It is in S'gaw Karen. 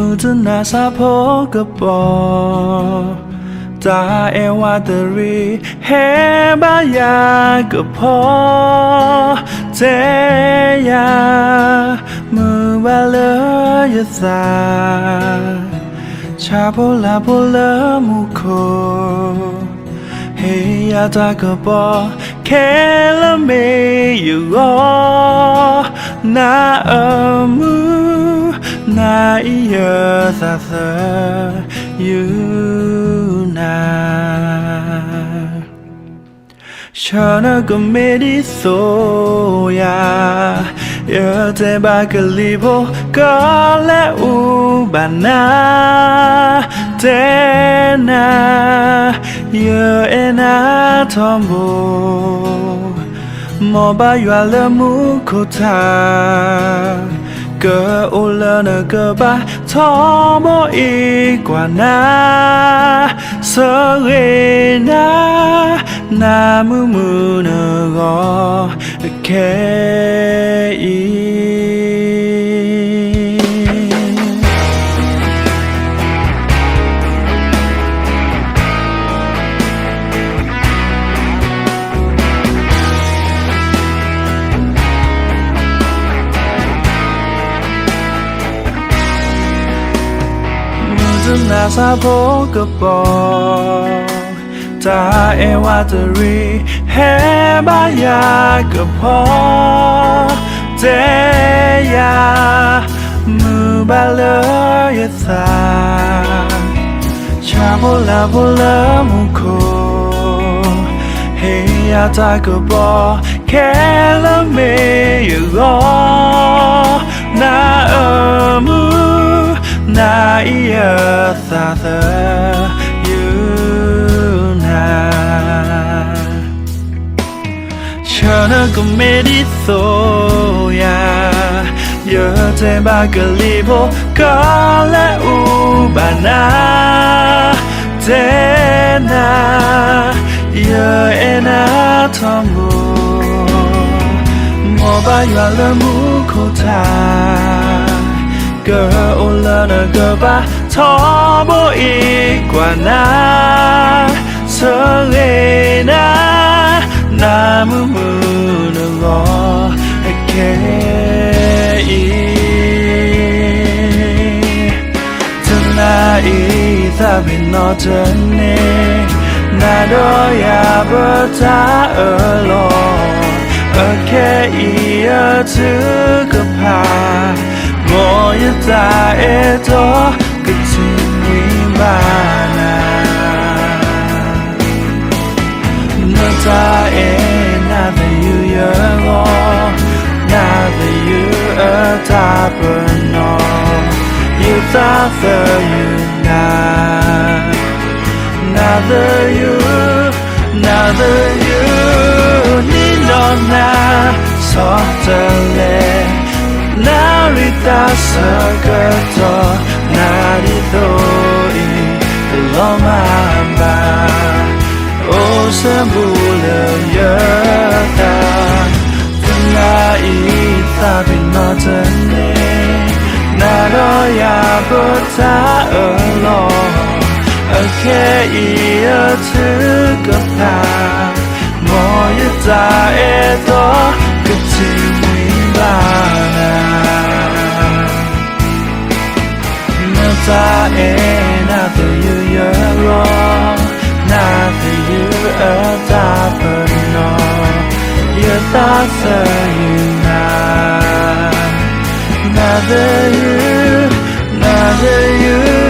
မုၢ်တနၤဆါဖိကပီၤ, တၢ်အဲၣ်ဝးတရံး ဟဲဘါယၤကဖီ, တဲယၤ မုာ်ဘၣ်လၢယသး, ဆၣ်ဖိလၢ်ဖိလၢမူခိၣ်, ဟ့ၣ်ယၤတၢ်ကပီၤ ခဲလၢာ်မ့ၢ်ယဂီၢ်, နၤအမုာ် နၤအံၤယသးသယုၢ်နၤ, ဆၢနကမ့ၢ်ဒ်သိးယၤ, ယတဲဘၣ်ကလံၤဖိ ကလဲၤအူဘၣ်နၤ, တဲနၤ ယအဲၣ်နၤထီဘိ, မ်ဘၣ်ယွၤလၢမူခိၣ်ထါ, ကအိၣ်လၢနကပၤထီဘိအံၤကွၢ်နၤ, ဆၢဂ့ၤနၤ နၤမုာ်မုာ်နဂီၢ် အခဲအံၤ. မုၢ်တနၤဆါဖိကပီၤ, တၢ်အဲၣ်ဝးတရံး ဟဲဘါယၤကဖီ, တဲယၤ မုာ်ဘၣ်လၢယသး, ဆၣ်ဖိလၢ်ဖိလၢမူခိၣ်, ဟ့ၣ်ယၤတၢ်ကပီၤ ခဲလၢာ်မ့ၢ်ယဂီၢ်, နၤအမုာ် နၤအံၤယသးသယုၢ်နၤ, ဆၢနကမ့ၢ်ဒ်သိးယၤ, ယတဲဘၣ်ကလံၤဖိ ကလဲၤအူဘၣ်နၤ, တဲနၤ ယအဲၣ်နၤထီဘိ, မ်ဘၣ်ယွၤလၢမူခိၣ်ထါ, ကအိၣ်လၢနကပၤထီဘိအံၤကွၢ်နၤ, ဆၢဂ့ၤနၤ နၤမုာ်မုာ်နဂီၢ် အခဲအံၤ. တနၤအံၤသးပ့ၤနီၣ်တန့ၢ်, နၤဒီးယၤပတၢ်အၢၣ်လီၤ, အခဲအံၤအထုကဖၣ်, မ်ယတၢ်အဲၣ်တီကထံၣ်မှံဘၣ်နၤ နတၢ်အဲၣ်နၤသယုၢ်ယဂီၢ်, နၤသယုၢ်အတၢ်ပနီၣ်, ယသးသယုၢ်နၤ, နၤသယုၢ်, နၤသယုၢ်, နံၣ်ဒီးနၤ ဆီတလဲ နၣ်ရံၣ်သးဆၢကတီၢ်, နၤဒ်သိးအံၤ တလီၤမၢ်ဘၣ်, အိၣ်စဲဘူးလၢယသး, တနၤအံၤသးပ့ၤနီၣ်တန့ၢ်, နၤဒီးယၤပတၢ်အၢၣ်လီၤ, အခဲအံၤအထုကဖၣ်, မ်ယတၢ်အဲၣ်တီကထံၣ်မှံဘၣ်နၤ နတၢ်အဲၣ်နၤသယုၢ်ယဂီၢ်, နၤသယုၢ်အတၢ်ပနီၣ်, ယသးသယုၢ်နၤ, နၤသယုၢ်, နၤသယုၢ်